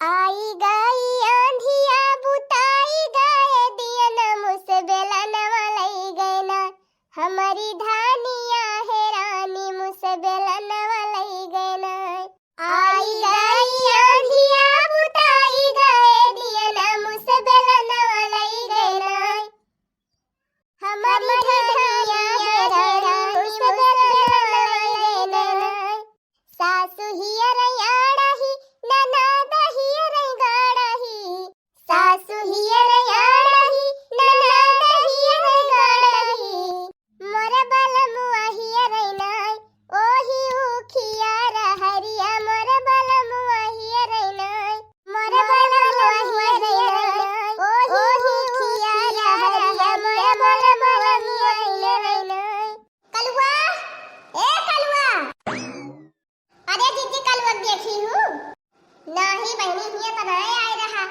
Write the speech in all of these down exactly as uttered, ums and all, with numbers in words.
आई गई आंधिया बुताई गए दियना मुसबेला नवा लई गए ना। हमारी धानिया है रानी मुसबेला नवा लई गए ना। आई गई आंधिया बुताई गए दियना मुसबेला नवा लई गए ना। हमारी धनिया है रानी मुसबेला नवा लई गए ना। सासु हियर आड़ही, ननद हियर गाड़ही। सासु हियर आड़ही, ननद हियर गाड़ही। मोर बलमुआ हियर नाय, ओही उखिया रहरिया। मोर बलमुआ हियर नाय, मोर बलमुआ हियर नाय, ओही उखिया रहरिया। मोर बलमुआ हियर नाय। कलुआ, ए कलुआ। अरे जीजी, कलुआ देखी हूँ। नाही बहिनी, हियाँ तो नाय आए रहा।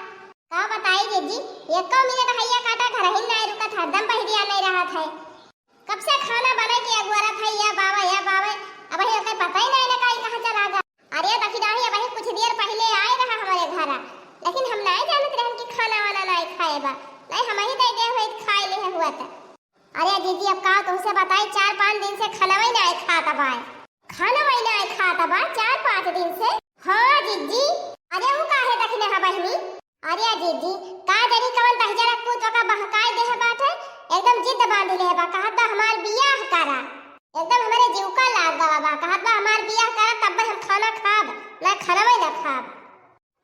का बताई जीजी, एको मिनट हैया काटा घर ही नाय रुकत, हरदम बहिरिया नाय रहत है। कब से खाना बने के अगुआरत है, या बावे, या बावे, अबही ओके पता ही नाय लगा, ई कहाँ चला गा। अरे दखिनाही, अबही कुछ देर पहिले आए रहा हमरे घरा, लेकिन हम नाय जानत रहन कि खाना वाना नाय खाए बा, नाय हमही दे दे हुए खाए ले हुआ त। अरे जीजी, अब का तुमसे बताई, चार पाँच दिन से खानवै नाय खात बाय। खानवै नाय खात बा चार पाँच दिन से? हाँ जीजी। अरे ऊ काहे दखिनहा बहिनी? अरे जीजी, का जानी कवन दहिजरा पूत ओका बहकाए देहे बाटे, एकदम जिद बांध लेहे बा, कहत बा हमार बियाह करा। एकदम हमरे जीव का लाग गवा बा, कहत बा हमार बियाह करा तब हम खाना खाब, ना खानवै ना खाब।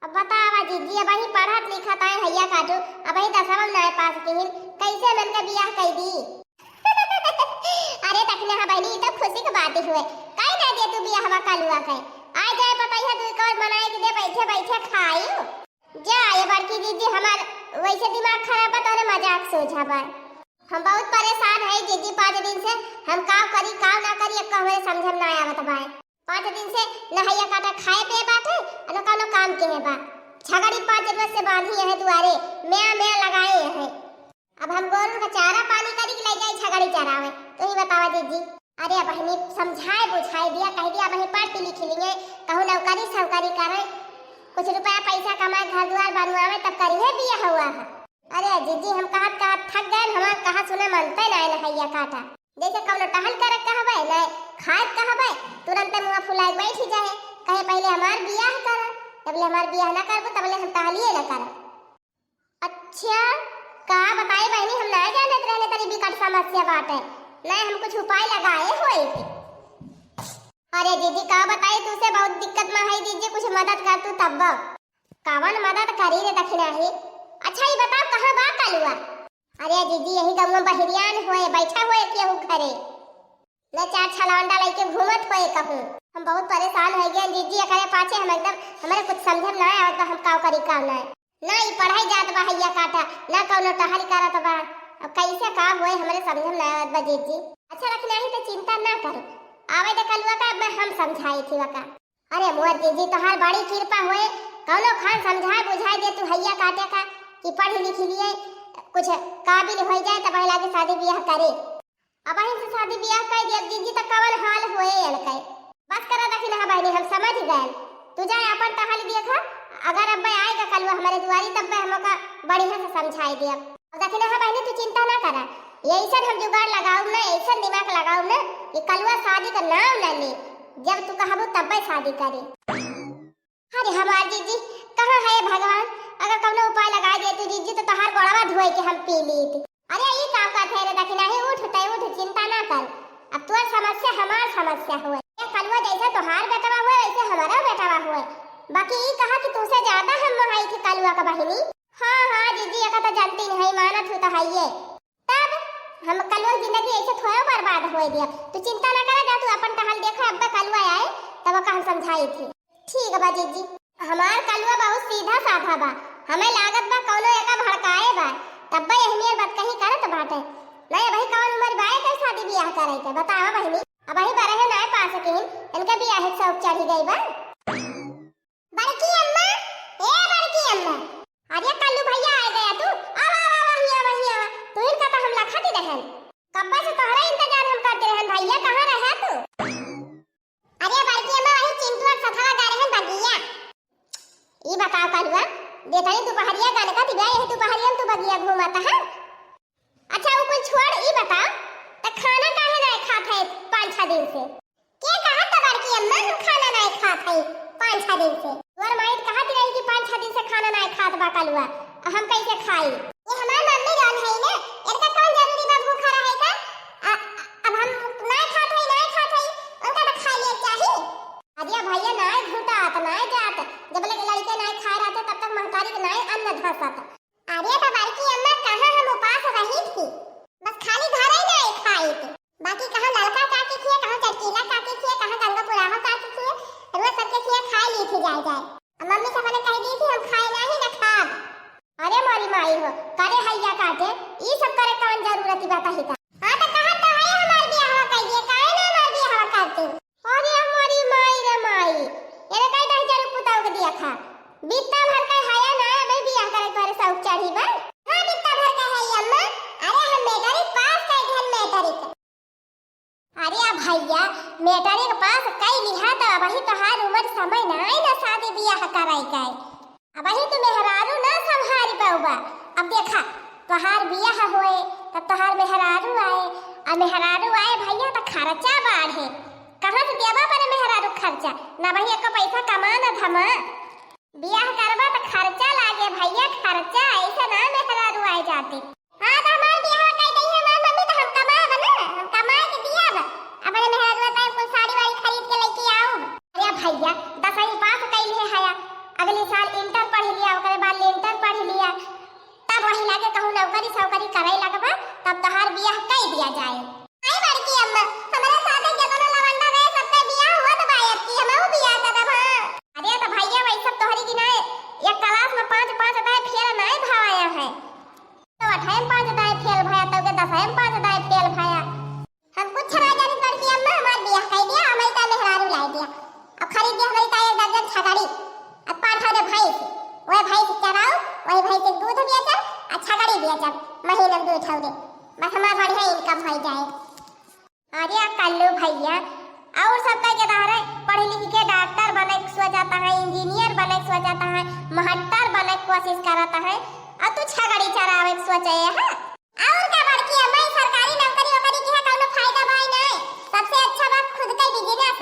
अब बतावा जीजी, अबही पढ़त लिखत आए हैया काटू, अबही दसवा में नाय पास किहिन, कैसे हम इनके बियाह कई दी? अरे दखिनहा बहिनी, ई तो खुशी के बात ही हुए, काहे ना दे तू बियाहवा कलुआ के? आ जाए पतैया, तू एक और बनाए के दे, बैठे बैठे खाई। जा ये बड़की जीजी, हमार वैसे दिमाग खराब बा, तोरे मजाक सोझा बा। हम बहुत परेशान है जीजी, पाँच दिन से हम का करी, का ना करी, एक हमरे समझ में ना आवत बा। पाँच दिन से न हैया काटा खाए पिए बाटे, न कौनो काम के है बा। छगड़ी पाँच रोज से बांधी है दुआरे, म्या म्या लगाए है। अब हम गोरू का चारा पानी करी के ले जाई छगड़ी चरावे, तू ही बतावा जीजी। अरे बहिनी, समझाए बुझाए दिया, कह दिया बहिनी पढ़ के लिख लिए, कहूँ नौकरी सौकरी करे, कुछ रुपया पैसा कमाए, घर दुआर बनवावे, तब करिए बिया हुआ है। अरे जीजी, हम कहत कहत थक गए, हमार कहा सुने मनते ना है हैया काटा। जैसे कौनो टहल करे कहबे, न खाए कहबे, तुरंते मुँह फुलाए बैठ जाए, कहे पहले हमार बियाह कर, जबले हमार बियाह ना करबू तबले हम टहलिए ना करब। अच्छा, का बताई बहिनी, हम ना जानत रहने तनी बिकट समस्या बाटे, ना हम कुछ उपाय लगाए होई। अरे जीजी, का बताई, तू से बहुत दिक्कत में है जीजी, कुछ मदद कर तू तब। कवन मदद करी रे दखिनही? अच्छा, ई बताओ, कहाँ बा कलुआ? अरे जीजी, यही गौवा बहिरियान होए, बैठा होए केहू घरे, न चार छलांडा लइके घूमत होए कहूँ। हम बहुत परेशान हो गए जीजी, एकरे पाछे हम एकदम, हमरे कुछ समझे में ना आवत बा, हम का करी का ना। ना ई पढ़ाई जात बा हैया काटा, ना कौनो टहल करत बा, अब कैसे का होए हमरे समझे में ना आवत बा जीजी। अच्छा दखिनही, तो चिंता ना करो, आवे दे कलुआ का, अब मैं हम समझाई थी वका। अरे मोर जीजी, तोहार बड़ी कृपा होए, कौनो खान समझाए बुझाए दे तू हैया काटे का, कि पढ़ लिख लिए, कुछ काबिल हो जाए, तब लागे शादी ब्याह करे। अबहिन से शादी ब्याह कर दिया जीजी, तो कवन हाल होए इनके। बस करा दखिनहा बहिनी, हम समझ गए। तू जाए अपन टहल देखा, अगर अब्बे आएगा कलुआ हमारे दुआरी, तब हम ओका बढ़िया से समझाए दिया। अब दखिनहा बहिनी, तू चिंता ना करा, ऐसन हम जुगाड़ लगाउब ना, ऐसन दिमाग लगाउब ना कि कलुआ शादी का नाम ना ले। जब तू कहबू तब्बे शादी करी। अरे हमार जीजी, कहाँ है भगवान? अगर कौनो उपाय लगा दे तू जीजी, तो तोहार गोड़वा धोए के हम पी लीत। अरे ई का कहत है रे दखिनही, उठ तय उठ, चिंता ना कर। अब तोर समस्या हमार समस्या हुए। ये कलुआ जैसे तोहार बेटवा हुए, वैसे हमारा बेटवा हुए। बाकी ई कहा कि तुमसे ज्यादा हम मोहाई थी कलुआ का बहिनी। हाँ, हाँ, जीजी, एका तो जानती नहीं, मानत हूँ तो है ये। तब हम कलुआ की जिंदगी ऐसे थोड़ा बर्बाद होए दिया। तू चिंता ना करा, जा तू अपन टहल देखा, अब कलुआ आए, तब ओका हम समझाई थी। ठीक बा जीजी। हमार कलुआ बहुत सीधा साधा बा, हमें लागत बा कौनो एका भड़काए बा, तब्बे एहनियर बात कहीं करत बाटे। नहीं, अबही कौन उम्र बा एकर शादी ब्याह करे के, बतावा बहिनी। अबही बरहे नाय पा सकिन, इनके ब्याह के शौक चढ़ी गई बा। बड़की अम्मा, ए बड़की अम्मा। अरे कल्लू भैया आ गया तू, आवा, आवा, आवा, हिया आवा, हिया आवा। तू इनका तो हम लखत ही रहन। कब्बा से तोहरा इंतजार हम करते रहन भैया, कहाँ रहा तू? अरे बड़की अम्मा, वही चिंटुआ के सथवा जा रहन बगिया। ई बताओ कलुआ, देतनी दुपहरिया गनकत बा, यही दुपहरिया में तू बगिया घूमत है? अच्छा, उ कुल छोड़, ई बताओ, त खाना काहे नाय खात है पाँच छह दिन से? के कहत बा बड़की अम्मा हम खाना नाय खात है पाँच छह दिन से? तोर माई त कहत रही कि पाँच छह दिन से खाना नाय खात बा कलुआ, अब हम कैसे खाई? ये हमार मम्मी जौन है ना, इनका कौन जरूरी बा भूखा रहे का? अ-, अब हम नाय खात है, नाय खात है, उनका तो खाए के चाही। अरे भैया, नाय घुटात, नाय जात, जब लड़के लड़के नाय खाए रहते, तब तक महतारी के नाय अन्न धसत। अरे तो बड़की अम्मा, कहाँ हम उपास रही थी, बस खाली घरे नाय खाई थी, बाकी कहाँ ललका काकी खिया, कहाँ चटकीला काकी खिया, कहाँ गंगा पुराहा काकी खिया, रोज सबके खिया खाए ली थी जाए जाए। अब मम्मी से अपने कह दी थी हम खाए नहीं ना खाब। अरे मोरी माई हो, करे हैया काटे, ई सब करे कौन जरूरत बा कही का? हाँ तो कहत तो है हमार बियाहवा कर दिए, काहे ना हमार बियाहवा करते? अरे मोरी माई रे माई, एने कई दस हजार पुताऊ के दिया था, बित्ता भर का हैया ना, अबे बियाह करे तोरे शौक चढ़ी बा। हाँ बित्ता भर का है अम्मा, अरे हम मैट्रिक पास कर दिहन मैट्रिक। अरे आ भैया, मैट्रिक पास कई लिहा त अबही तोहार उम्र समय नाई ना शादी बियाह कराई के। अबही तू मेहरारू ना संभारी पउबा। अब देखा, तोहार बियाह होए, तब तोहार मेहरारू आए, आ मेहरारू आए भैया त खर्चा बाढ़े। कहाँ से देबा अपने मेहरारू खर्चा? ना बही एको पैसा कमा ना धमा। बियाह करबा त खर्चा लागे भैया, खर्चा। ऐसे ना मेहरारू आए जाते। हाँ, तो हमार बियाह कई दई हमार मम्मी, तो हम कमाब ना, हम कमाए के दियाब। अपने मेहरारू ताई कुल साड़ी वाड़ी खरीद के लेके आउब। अरे भैया, दसवीं पास कइले हया, अगले साल इंटर पढ़ लिया, ओकरे बाद लेंटर पढ़ लिया, तब वही लागे कहूँ नौकरी सौकरी करे लगबा, तब तोहार बियाह कई दिया जाए। आई बड़की अम्मा, हमारे साथे जितना लवंडा रहे, सबके बियाह हुआ तो बा, अब की हमहू बियाह करब, हाँ। अरे तो भैया, वही सब तोहरी की ना, एक क्लास में पाँच पाँच दाए फेल नाई भवाया है। तो अठारह में पाँच दाए फेल भया, तो के दसवीं में पाँच दाए फेल भया। हम कुछ ना जानी बड़की अम्मा, हमार बियाह कई दिया, हमारी ताई मेहरारू लाई दिया। अब खरीद दिया हमारी ताई एक दर्जन छगड़ी, अब पाँच ठो भैंस, वही भैंस चराऊ, वही भैंस के दूध बेचब, आ छगड़ी बेचब, महीना में दू ठो दे, बस हमार बढ़िया इनकम हो जाए। अरे आ कल्लू भैया, और सब कह के तहरे पढ़ लिख के डॉक्टर बने के सोचत है, इंजीनियर बने के सोचत है, महट्टर बने के कोशिश करत है, और तू छगड़ी चरावे के सोचे है। और का बड़की अम्मा, ई सरकारी नौकरी वोकरी के है कौनो फायदा भाई नहीं, सबसे अच्छा बा खुद के बिजनेस।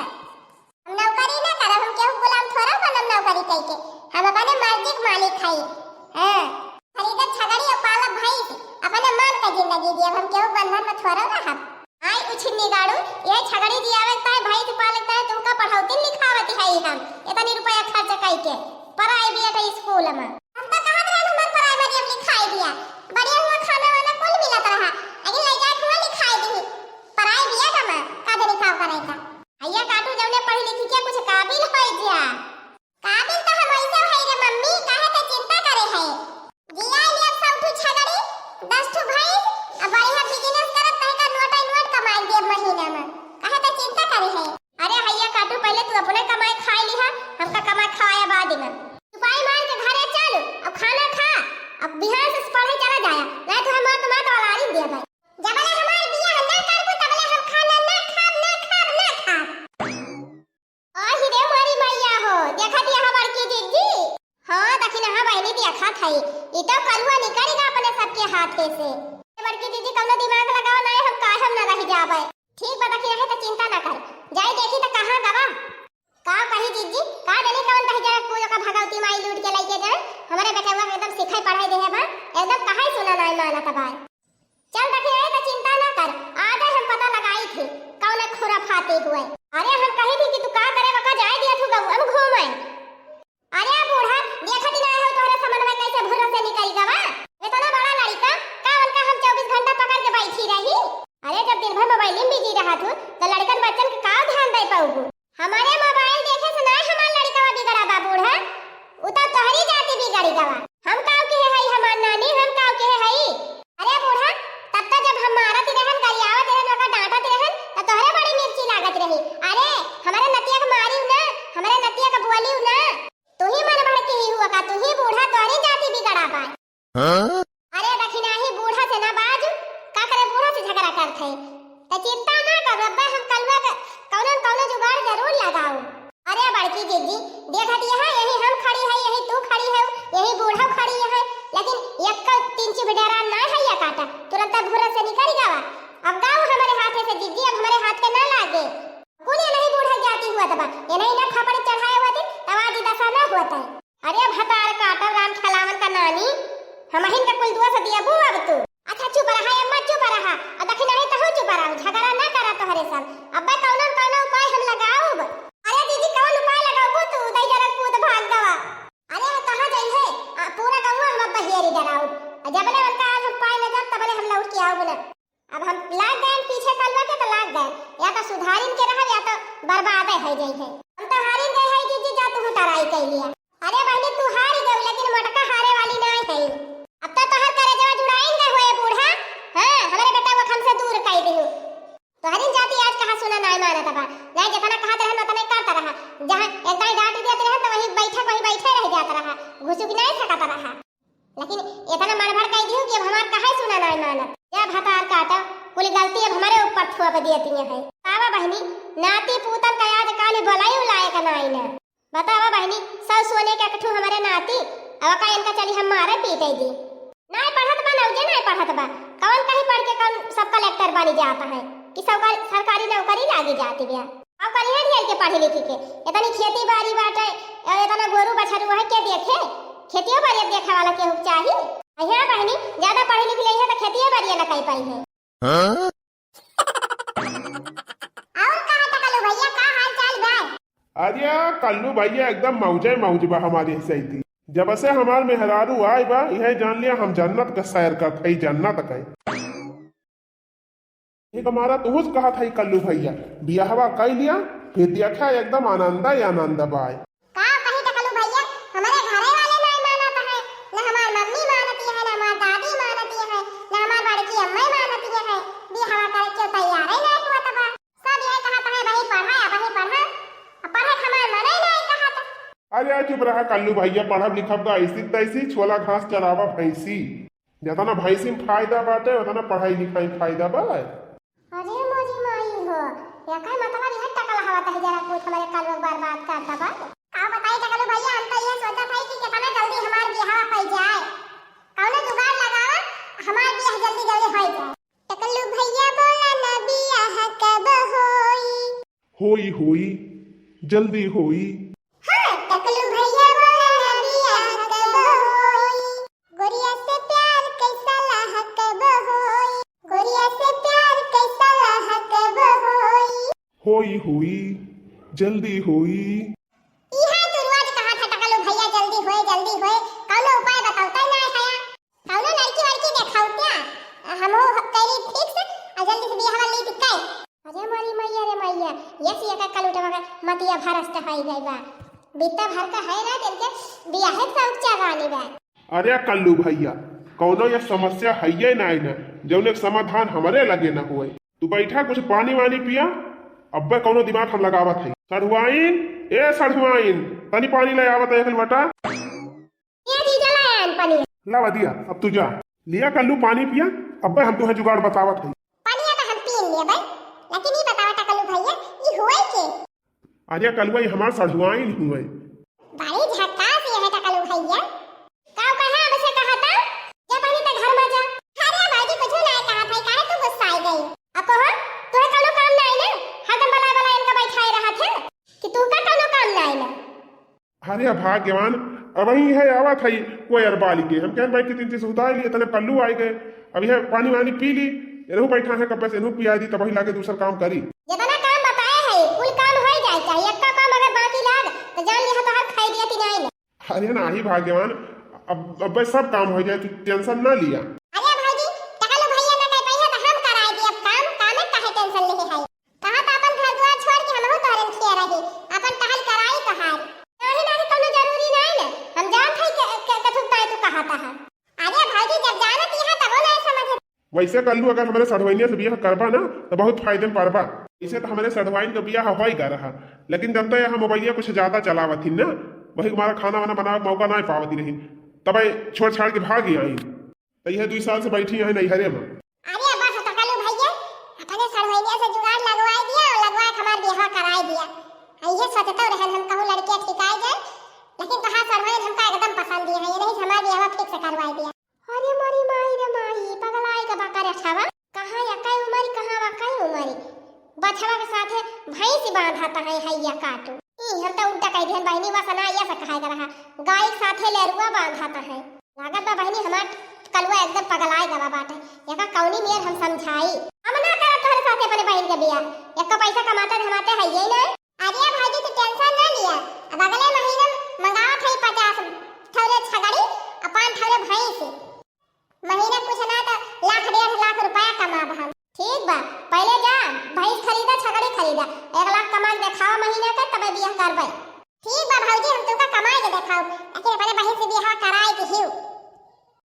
हम नौकरी ना करब, हम केहू गुलाम थोड़ा बनब नौकरी कइके, हम अपने मर्जी के मालिक हई। हाँ, खरीदब छगड़ी और पालब भैंस, अपने मन का जिंदगी जियब, हम केहू बंधन में थोड़ा रहब। आई उछिन्नी गाड़ू, यह छगड़ी जियावे के ताहे, भैंस पाले के ताहे, तुमका पढ़ौती लिखावत हई हम, इतनी रुपया खर्च कइके, प्राइवेट स्कूल में। हम तो कहत रहन हमार प्राइमरी अब लिखाई दिया, बढ़िया हुआ खाना वाना कुल मिलत रहा, लेकिन ले जाके हुआ लिखाई दी प्राइवेट में, का जानी का करे का। भैया काटू जौने पढ़ी लिखी के कुछ काबिल होई जा। काबिल तो हम ऐसे हई रे मम्मी, काहे के चिंता करे है? जिया लिया सौ ठू छगड़ी, दस ठू भैंस, अब बढ़िया बिजनेस करब, कहे का नोटा नोट कमाई देब महीना में, काहे के चिंता करे है? अरे हैया काटू, पहले तू अपने कमाई खाई लिहा, हमका कमाई खवाया बाद में। चुपाई मार के घरे चल, अब खाना खा, अब बिहान से पढ़े चला जाया, नहीं तो हमार तुम्हार तो अलारी दिया भाई। जबले हमार बियाह ना करबू, तबले हम खाना ना खाब, ना खाब, ना खाब। आही रे मोरी मैया हो, देखत यहाँ बड़की जिज्जी। हाँ, दखिनहा बहिनी देखत हई, ई तो कलुआ निकल गा अपने सबके हाथे से। बड़की जिज्जी, कौनो दिमाग लगावा ना, हम काहे हम ना रह जाबे। ठीक बा, दखिनहा तो चिंता ना कर, जाई देखी तो कहाँ गवा। का कही जिज्जी, का जानी कौन दहिजरा पूजा का भगवती माई लूट के लइके जाए, हमारे बेटवा के एकदम सिखाई पढ़ाई देहे बा, एकदम कहाई सुना नाई मानत बा। चल देखी, ए तो चिंता ना कर, आ जाए हम पता लगाई थी, कौन खुराफाती हुए। अरे हम कही थी कि तू का करे बका जाए दिया तू गऊ, हम घूमे। अरे बूढ़ा, देखत ही ना हो तोहरे समनवा कैसे भुर्र से निकल गवा। इतना बड़ा लड़का, का उनका हम चउबीस घंटा पकड़ के बैठी रही? अरे जब दिन भर मोबाइल में बिजी रहा तू, तो लड़कन बच्चन के का ध्यान दे पाऊबू? हमारे मोबाइल देखे से ना हमार लड़कवा बिगड़ा बा बूढ़ा, उ तो तोहरी जाति बिगड़ी गवा। हम काव के हई हमार नानी, हम काव के हई? अरे बूढ़ा, तब तो जब हम मारत रहन, गरियावत रहन, ओका डांटत रहन, तो तोहरे बड़ी मिर्ची लागत रही। अरे, हमारे नतिया के मारी ना, हमारे नतिया के बोली ना, तू ही मन भड़की हुआ का, तू ही बूढ़ा, तोहरी जाति बिगड़ा बा। हाँ? अरे दखिनही बूढ़ा से ना बाजू, का करे बूढ़ा से झगड़ा करत है? त चिंता ना कर, अब्बे हम कलुआ के कौनो न कौनो जुगाड़ जरूर लगाऊ। अरे बड़की जिज्जी, देखत यहाँ यही हम खड़ी है, यही तू अरे भतार काटब राम खेलावन का नानी, हमहिन का कुल दोष दियबू अब तू। अच्छा चुप रहा अम्मा, चुप रहा। अब देखी नहीं तहू चुप रहा, झगड़ा ना करा तोहरे सब। अब्बे कौनो न कौनो उपाय हम लगाउब। अरे दीदी कौन उपाय लगाउबू तू, दई जरा कूद भाग गवा। अरे हम कहाँ जाई है? आ, पूरा गौवा हम अब्बे हेरी डराउब। आ जबले उनका आज हम पाए न जाब तबले हम लौट के आउब ना। अब हम लाग गए पीछे कलुआ के तो लाग गए, या तो सुधारिन के रहब या तो बर्बादे हो जाई है। हम तो हारिन गए है दीदी, जा तू टराई कर लिया। अरे बहनी तू हारी गई लेकिन मोटका हारे वाली नहीं है। अब तो तोहर करेजवा जुड़ाइन गए हुए बूढ़ा। हाँ हमरे बेटा को हमसे दूर कर दिहू। तोहरिन जाति आज कहाँ सुना नाय मानत बा। नाय जितना कहत रहन उतने करत रहा। जहाँ एक दाई डांट देत रहन तो वहीं बैठक वहीं बैठे रह जात रहा। घुसुक नाय सकत रहा। लेकिन इतना मड़बड़ कह दियो कि अब हमार काहे सुना नाय मानत। या भतार काटा, कुल गलती अब हमारे ऊपर थोप दिए तिये है। बाबा बहनी, नाती पूतन का आज काल बोलाई लायक नाय ना। बतावा बहनी, सब सोने के अकठू हमारे नाती, अब का इनका चली हम मारे पीटे दी। नाय पढ़त बा, नौजे नाय पढ़त बा, कौन कहीं पढ़ के कौन सब कलेक्टर बनी जाता है कि सब का सरकारी नौकरी लागी जाती बिया। अब करिए ढेर के पढ़ी लिखी के, इतनी खेती बाड़ी बाटे, और इतना गोरू बछरू है, के देखे? खेतियो बाड़ी देखे वाला केहू चाही? अहिया बहनी, ज्यादा पढ़ी लिखी नहीं है तो खेतियो बाड़ी ना कर पाई है। हाँ? और कहा टकलू भैया, का हाल चाल बा? अरे कल्लू भैया एकदम मौजे मौज बा हमारे सैती। जब से हमार मेहरारू आए बा, यह जान लिया हम जन्नत का सैर करत हई, जन्नत का। एक हमारा तुहुस कहत हई कल्लू भैया, बियाहवा कई लिया, फिर देखा एकदम आनंदा ही आनंद बाय। का कही टकलू भैया, हमारे घरे वाले नहीं मानत है, न हमार मम्मी मानती है, न हमार दादी मानती है, न हमार बड़की अम्मा मानती है, बियाहवा करे के तैयार ही नहीं हुआ तबा। सब यही कहत है, "वही पढ़ा, वही पढ़ा।" अब पढ़े के हमार मने नहीं कहत। अरे चुप रहा कल्लू भैया, पढ़ब लिखब का ऐसी तैसी, छोला घास चरावा भैंसी। जितना भैंसी में फायदा बाटे, उतना पढ़ाई लिखाई में फायदा बा। अरे मोरी माई हो, एकर मतलब यह टकल हवा तही जरा कुछ हमारे कल बर्बाद करता बा। का बताई टकलू भैया, हम तो ये सोचत है कि कितना जल्दी हमार बियाह पै जाए, कौनो जुगाड़ लगावा, हमार बियाह जल्दी जल्दी हो जाए। टकलू भैया बोला ना बियाह कब होई? होई, होई, जल्दी होई। हाँ, टकलू भैया बोला ना बियाह कब होई? गोरिया से प्यार कैसा लाह कब होई? गोरिया से प्यार कैसा लाह कब होई? होई, होई, जल्दी होई। इहे तू रोज कहत है टकलू भैया जल्दी होए, जल्दी होए, कौनो उपाय बतौते ना है। कौनो लड़की वड़की देखाऊ क्या? हमहू करी fix और जल्दी से बियाह वाली टिकाई। अरे मोरी मैया रे मैया, ये सिया का कलूटवा का मतिया भरस तो है गई बा। बित्ता भर का है ना, तेरे के बियाहे का उपचार रानी बा। अरे कल्लू भैया, कौनो ये समस्या है ये ना, ना, जौन एक समाधान हमारे लगे ना हुए। तू बैठा, कुछ पानी वानी पिया, अब्बे कौनो दिमाग हम लगावत है। सढ़ुआइन, ए सढ़ुआइन, तनी पानी ले आवत है एक लोटा। ये जीजा लायन पानी। लावा दिया, अब तू जा। लिया कल्लू पानी पिया, अब्बे हम तुहे जुगाड़ बतावत है। पानी तो हम पी लिए बे, लेकिन ये बतावा टकलू भैया, ये हुए के? अरे कलुआ, ये हमार सढ़ुआइन हुए। बड़ी झकास ये है टकलू भैया। का कहा अब से कहा था? जा बहनी ते घर में जा। अरे भाई जी, कुछ ना कहा था, काहे तू गुस्सा आ गई? अब कहो, तोहे कौनो काम ना आइले? हरदम बला बला इनका बैठाए रहा थे कि तू का कौनो काम ना आइले? अरे भाग्यवान, अबही है आवत है कोयर बाली के। हम कहन भाई कितनी चीज उतार लिए, तने कल्लू आए गए। अब यह पानी वानी पी ली, इनहू बैठा है कब्बे से, इनहू पिया दी, तबही लागे दूसर काम करी। जितना काम बताए है, कुल काम हो जाए, चाहे एक काम अगर बाकी लाग, तो जान लिया तो हम खाई दिया कि नहीं। अरे नाही भाग्यवान, अब, अब बस सब काम हो जाए, तू tension ना लिया। अरे भाई जी, टकलू भैया ना कह पाई है तो हम कराए दी अब काम, कामे काहे tension ले है? कहा तो अपन घर दुआर छोड़ के हमहू तोहरन खिया रही, अपन टहल कराई तोहार। नाही, नाही, कौनो जरूरी नाही ना, हम जानत हई के, के, कथुक ताई तू कहा तहा। अरे भाई जी, जब जानत यहाँ तबो ना समझ। वैसे कल्लू, अगर हमारे सढ़ुआइनिया से बियाह करबा ना, तो बहुत फायदे में पड़बा। इसे तो हमारे सढ़ुआइन का बियाह होई गा रहा, लेकिन जनता यहाँ मोबाइलिया कुछ ज्यादा चलावत ही ना, वही हमारा खाना वाना बनावे के मौका ना पावती रही, तब छोड़ छाड़ के भाग ही आई। तो यह दुई साल से बैठी है नैहरे में। अरे बस टकलू भैया, अपने सढ़ुआइनिया से जुगाड़ लगवाई दिया और लगवा के हमार बियाह कराई दिया। आ, ये सोचते रहन हम कहूँ लड़कियाँ ठिकाई जाए, लेकिन तोहार सढ़ुआइन हमका एकदम पसंद ही है, ये नहीं से हमार बियाह fix करवाई दिया। अरे मोरी माई रे माई, पगलाई के बकरे छवा, कहाँ या कई उमरी, कहाँ वा कई उमरी, बछवा के साथे भैंस बांधा तहै हैया काटू। ई हम तो उल्टा कह दिहन बहिनी, वसना या से कहा रहा। गाय के साथे लेरुआ बांधत है। लागत बा बहिनी हमार कलुआ एकदम पगलाए गवा बाटे। एका कौनी मेर हम समझाई। हम ना करब तोहरे साथे अपने बहिन के बियाह। एको पैसा कमाते धमाते है ये ना। अरे भौजी तू tension ना लिया। अब अगले महीना मंगावत है पचास ठौरे छगड़ी और पाँच ठौरे भैंस। महीना कुछ ना तो लाख डेढ़ लाख रुपया कमाब हम। ठीक बा, पहले जा भैंस खरीदा, छगड़ी खरीदा, एक लाख कमा के देखावा महीना के, तबे बियाह करबे। ठीक बा भौजी, हम तुमका कमाए के देखाओ, लेकिन अपने बहिन से बियाह कराए के हियो।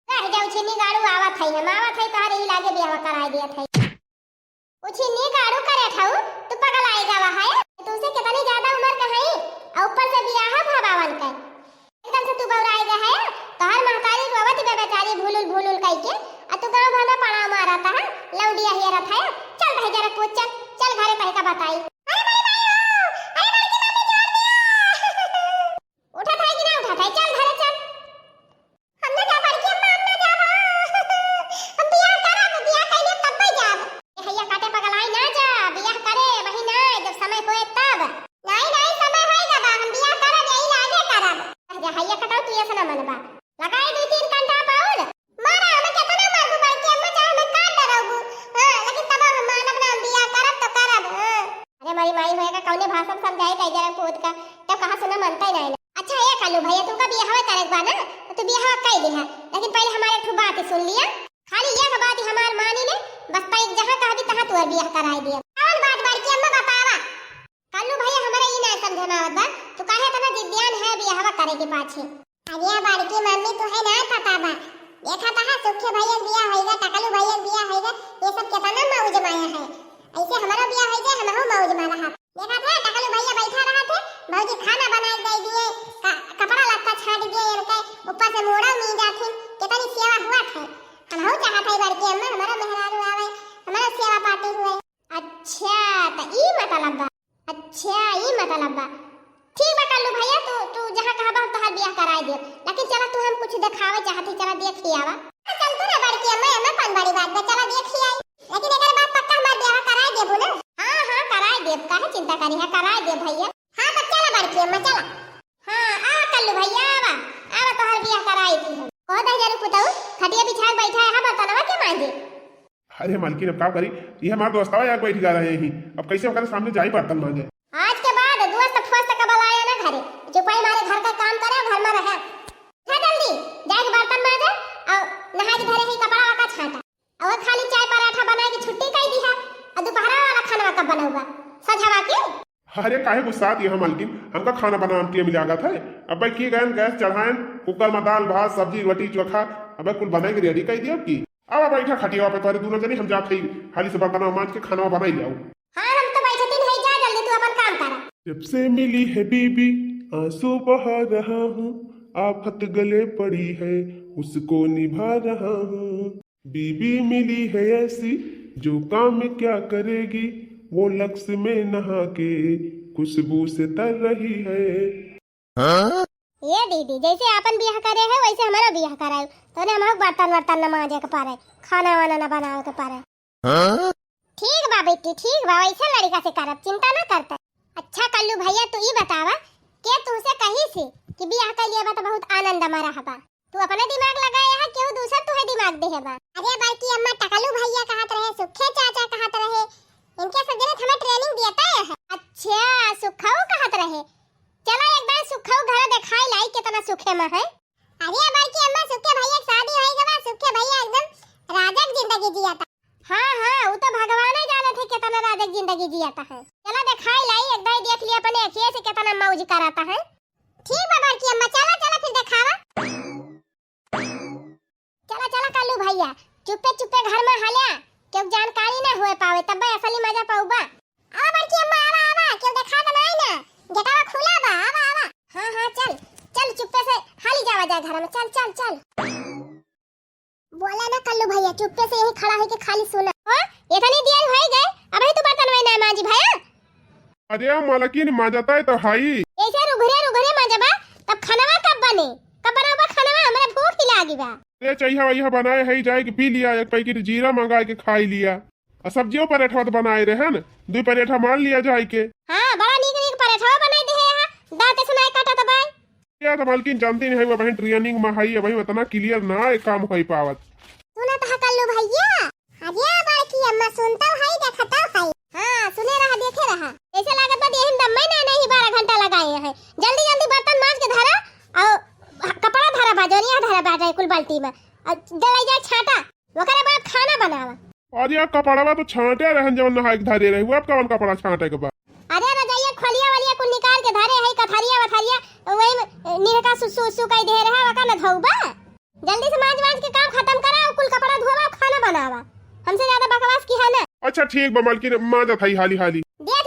रह जाऊ छिन्नी गाड़ू, आवत है हम, आवत है तोहरे ही लागे बियाह कराए दियत है। उछिन्नी गाड़ू करे ठाऊ, तू पगलाए गवा है। तुमसे कितनी ज्यादा उम्र का है, और ऊपर से बियाह भवावन का। एकदम से तू बौराए गया है, तोहर महतारी रोवत बे बेचारी भूलुल भूलुल कइके, आ तू गाँव भर में पड़ाव मारत है, लौंडिया हेरत है। चल भाई जरा कूद चल, चल घरे कहीं का बताई। अरे बड़ी माई हो, अरे बड़की मम्मी जोर दिया। उठत है कि ना उठत है, चल घरे चल। हम ना जा बड़की अम्मा, हम ना जाब। हम बियाह करब, बियाह कइले तब्बे जाब। ए हैया काटे पगलाई ना जा, बियाह करे वही ना, जब समय होए तब। नाई, नाई, समय होए गवा, हम बियाह करब, यही लागे करब। अरे हैया कटाऊ तू ऐसा ना मनबा। लगाए दू तीन कंटा पाउल। मारा, हमें कितना मारबू बड़की अम्मा, चाहे हमें काट डराबू। हाँ, लेकिन तब हम मानब ना, हम बियाह करब तो करब, हाँ। अरे मोरी माई होएगा, कौने भाषा में समझाई कई जरा पूत का, तब कहा सुना मनता ही नहीं ना। अच्छा ये कल्लू भैया, तुमका बियाह करे के बा ना, तो तू बियाह कई दिहा, लेकिन पहले हमारे एक ठो बात सुन लिया। खाली एक बात हमार मानी ले, बस तई जहाँ कहबी तहाँ तोर बियाह कराई दिया। कौन बात बड़की अम्मा बतावा? कल्लू भैया, हमरा ई ना समझ में आवत बा, तू काहे इतना जिद्दियान है बियाहवा करे के पाछे? अरे बड़की मम्मी, तू है ना पता बा, देखा तहा सुखे भैया के बियाह होइगा, टकलू भैया के बियाह होइगा, ये सब कितना मौज माया है। ऐसे हमारा बियाह होइगा, हमहू मौज में रहा। देखा थे टकलू भैया बैठा रहा थे, भौजी खाना बना के दे दिए, का, कपड़ा लत्ता छाट दिए, इनके ऊपर से मोड़ा नहीं जाथिन, कितनी सेवा हुआ थे। हमहू चाहत है बड़की अम्मा, हमारा मेहरारू आवे, हमारा सेवा पाती हुए। अच्छा, त ई मतलब बा। अच्छा, ई मतलब बा। ठीक बा कल्लू भैया, तू, तू जहाँ कहबा हम तोहार बियाह कराए देब। लेकिन चला तू हम कुछ देखावे चाहत ही, चला देख ही आवा। चल तू ना बड़की अम्मा, एमे कौन बड़ी बात बा, चला देख ही आई। लेकिन एकर बाद पक्का हमार बियाह कराए देबू ना? हाँ, हाँ, कराए देब, काहे चिंता करी है, कराए देब भैया। हाँ, तो चला बड़की अम्मा, चला। हाँ, आ कल्लू भैया, आवा, आवा तोहार बियाह कराए दी हम। कह दे जरू पुतऊ, खटिया बिछा के बैठा है, हाँ, बर्तनवा के मांजे। अरे मालकिन, अब का करी, ये हमार दोस्तवा यार बैठ गा रहे हैं, अब कैसे ओकरे सामने जाई बर्तन मांजे? आज के बाद दोस्त फोस्त का बुलाया ना घरे, चुपाई मारे घर का काम करे, घर में रहे। उठा जल्दी, जाके बर्तन मांजे और नहा के धरे ही कपड़ा का छांटा, और खाली चाय पराठा बना के छुट्टी कर दी है, और दोपहरा वाला खाना कब बनाऊंगा, सझवा के? अरे काहे गुस्सात यहाँ मालकिन, हमका खाना बनावे में टाइम लागत है। अब भाई की गैन गैस चढ़ाएन, कुकर में दाल भात सब्जी रोटी चोखा, अब कुल बनाए के रेडी कर दिया की। अब बैठा खटिया पे तोरे दोनों जनी, हम जात हई हाली से बर्तन मांज के खाना बनाई ले आओ। हाँ हम तो बैठे दिन है, जा जल्दी तू अपन काम कर। जब से मिली है बीबी आंसू बहा रहा हूँ, आफत गले पड़ी है उसको निभा रहा हूँ। बीबी मिली है ऐसी जो काम क्या करेगी, वो लक्स में नहा के खुशबू से तर रही है। ये दीदी, जैसे आपन बियाह करे है वैसे हमारा बियाह कराए, तो ने हमहू बर्तन वर्तन न मांजे के पड़े, खाना वाना न बनावे के पड़े। ठीक बा बेटी, ठीक बा, वैसे लड़का से करब, चिंता ना करते। अच्छा कल्लू भैया, तू ई बतावा, के तुहसे कही से कि बियाह कर लिया बा तो बहुत आनंद में रहबा? तू अपने दिमाग लगाए है, केहू दूसर तुहे दिमाग देहे बा? अरे बड़की अम्मा, टकलू भैया कहत रहे, सुखे चाचा कहत रहे, इनके सब जने हमें ट्रेनिंग दिया है। अच्छा, सुखऊ कहत रहे, चला एक बार सुखऊ घर दिखाई लाई, कितना सुखे में है। अरे बड़की अम्मा, सुखे भैया के शादी होई गवा, सुखे भैया एकदम राजक जिंदगी जिया था। हाँ हाँ, वो तो भगवान ही जाने थे कितना राजक जिंदगी जिया था है। चला दिखाई लाई, एक बार देख लिया अपने अखिए से कितना मौज कराता है। ठीक बा बड़की अम्मा, चला चला फिर दिखावा। चला चला कल्लू भैया, चुप्पे चुप्पे घर में हल्या, क्यों जानकारी ना हुए पावे, तब असली मजा पाऊबा। आवा बड़की अम्मा, आवा आवा, क्यों देखा तो नहीं ना, गेटवा खुला बा, आवा आवा। हाँ हाँ चल, चल चुप्पे से हाली जावा जा घर में, चल चल चल। बोला ना कल्लू भैया, चुप्पे से यही खड़ा होके खाली सुना। हाँ, इतनी देर हो गए, अबही तू बर्तन वही ना मांजी भैया। अरे मालकिन, मांजता है तो हाई। ऐसे रुघरे रुघरे मांजबा, तब खानवा कब बने? कब बनाबा खानवा? हमरा भूख ही लागी बा। अरे चैहा वैहा बनाए है, जाए के पी लिया एक पैकेट जीरा मंगाए के खाई लिया। आ सब्जियों परेठवा तो बनाए रहे न, दो परेठा मान लिया जाए के। हाँ, बड़ा नीक नीक परेठवा बनाए दे है यहाँ, दांत सुनाए काटा दबाए। या तो मालकिन जानती नहीं है, वह बहन ट्रेनिंग में है, वही उतना क्लियर ना है काम हो पावत। सुनत है कल्लू भैया? अरे बड़की अम्मा, सुनतौ है, देखतौ है। हाँ, सुने रहा, देखे रहा। ऐसे लागत बा यही में दम्मे ना नहीं, बारह घंटा लगाए हैं। जल्दी जल्दी बर्तन मांज के धरा, और कपड़ा धरा बा, जोनिया धरा बा जाए कुल बाल्टी में, और दे ले जाए छाटा, ओकरे बाद खाना बनावा। अरे यार, कपड़वा तो छांटे रहन, जवन नहाए के धरे रहे, वो अब कवन कपड़ा छांटे के बा? अरे रजाइया, खोलिया वलिया कुल निकाल के धरे है, कथरिया वथरिया, वही में निरका सुसु उसु कई दे रहे, ओका न धोबा। जल्दी से मांज मांज के काम खत्म करा, कुल कपड़ा धोवा, खाना बनावा। हमसे ज्यादा बकवास की है ना। अच्छा ठीक बा मालकिन, मांजत हई हाली हाली। देख